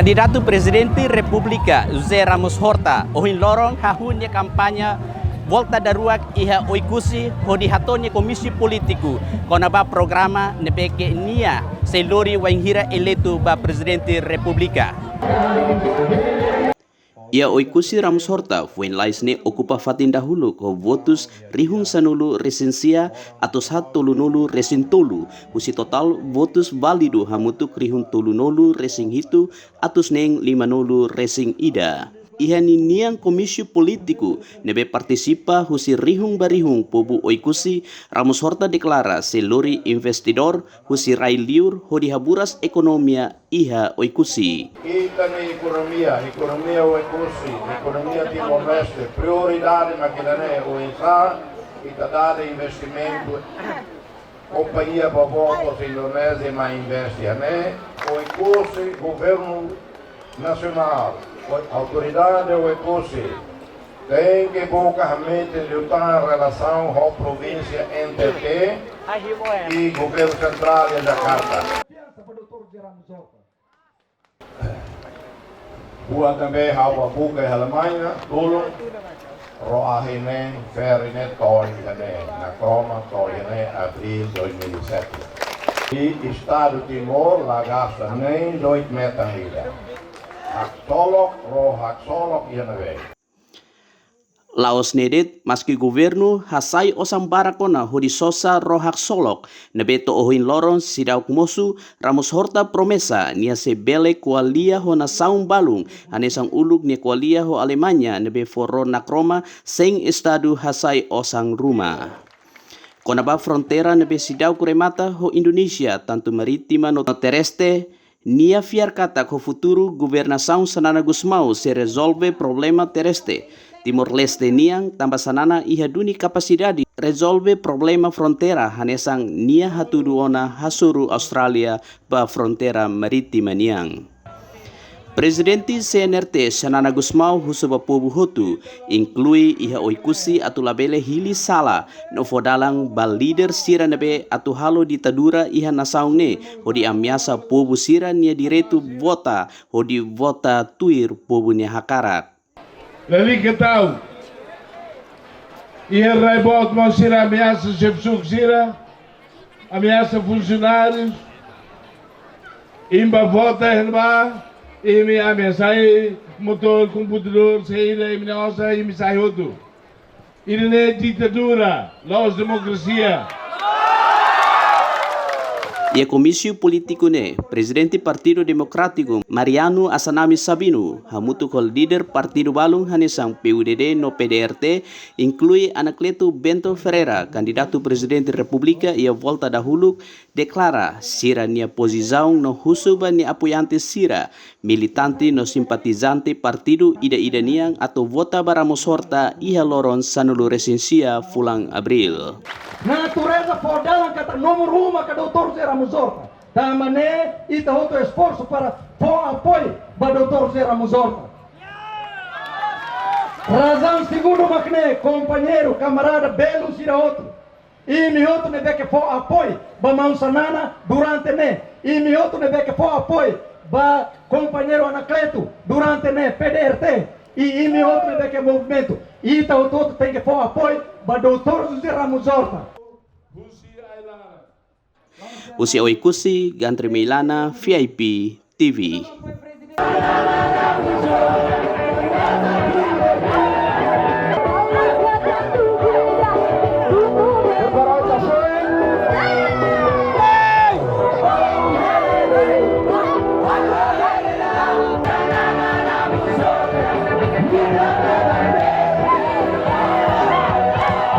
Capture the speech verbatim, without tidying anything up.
Kandidatu Prezidente Repúblika José Ramos Horta ohin loron hahú nia kampaña volta daruak iha Oekusi hodi hato'o nia komisáriu polítiku kona-ba programa ne'ebé ke nia sei lori wainhira eleitu ba Prezidente Repúblika. Iha Oekusi Ramos Horta foin lalais ne'e okupa fatin dahuluk ho votus rihun sanulu resin sia atus haat tolunulu resin tolu, husi totál votus válidu hamutuk rihun tolunulu resin hitu atus neen limanulu resin ida. Iha ninian komisáriu polítiku ne'ebé partisipa husi rihun ba rihun povu Oekusi, Ramos Horta deklara sei lori investidór husi rai-liur hodi haburas ekonomia iha Oekusi. Ita-nia ekonomia, ekonomia Oekusi, ekonomia Timor-Leste, prioridade mak ida-ne'e, oinsá ita dada investimentu, kompañia boboot Indonézia mai investe iha ne'e, Oekusi, governu nasionál, autoridade Oekusi, tenke buka hametin liután relasaun ho provínsia N T T i governu sentrál iha Jakarta. Buat ne'ebé ha'u bá buka iha Alemaña, tulun, ró-ahi neen, ferry ne'e to'o iha ne'e, Nakroma to'o iha ne'e, abríl dois mil e sete. I Estadu Timor la gasta nein doit metan ida. Haksolok, ró haksolok iha ne'ebé. La'ós ne'e de'it, maski governu hasai osan barak ona hodi sosa ró haksolok ne'ebé to'o ohin loron seidauk mosu, Ramos Horta promesa nia sei bele ko'alia ho nasaun balun, hanesan uluk nia ko'alia ho Alemaña ne'ebé fó ró Nakroma sein Estadu hasai osan ruma. Kona-ba fronteira ne'ebé seidauk remata ho Indonézia, tantu marítima no terrestre, nia fiar katak ho futuru governasaun Xanana Gusmão sei rezolve problema terrestre Timor-Leste nian, tanba Xanana iha duni kapasidade rezolve problema fronteira hanesan nia hatudu ona hasoru Austrália ba fronteira marítima nian. Prezidente C N R T Xanana Gusmão husu ba povu hotu, inklui iha Oekusi, atu labele hili sala no fó dalan ba líder sira ne'ebé atu halo ditadura iha nasaun ne'e, hodi ameasa povu sira-nia direitu vota hodi vota tuir povu nia hakarak. Lalika tau. Iha rai boot mós sira ameasa xefe suku sira, ameasa funsionárius. Imi bá vota iha ne'ebá, imi ameasa ai motór, komputadór, saida, imi-nia osan, imi sai hotu. Ida-ne'e ditadura, la'ós demokrasia. Iha komísiu polítiku ne'e, Prezidente Partidu Demokrátiku, Mariano Assanami Sabino, hamutuk ho líder partidu balun hanesan P U D D no P D R T, inklui Anacleto Bento Ferreira, kandidatu Prezidente Repúblika iha volta dahuluk, deklara sira-nia pozisaun no husu ba nia apoiante sira, militante no simpatizante partidu ida-ida nian atu vota ba Ramos Horta iha loron sanulu-resin-sia fulan Abríl. Natureza fó dalan katak nomor uma ka Doutór José Ramos Horta. Tanba ne'e ita hotu esforsu para fó apoiu ba Doutór José Ramos Horta. Razaun segundu mak ne'e, kompañeiru, kamarada belun sira hotu. Imi hotu ne'ebé ke fó apoiu ba maun Xanana durante ne'e. Imi hotu ne'ebé ke fó apoiu ba kompañeiru Anacleto durante ne'e, P D R T. I imi hotu ne'ebé ke movimentu. Ita hotu-hotu tenke fó apoiu ba Doutór José Ramos Horta. Husi Oekusi, Gandri Meilana, V I P T V.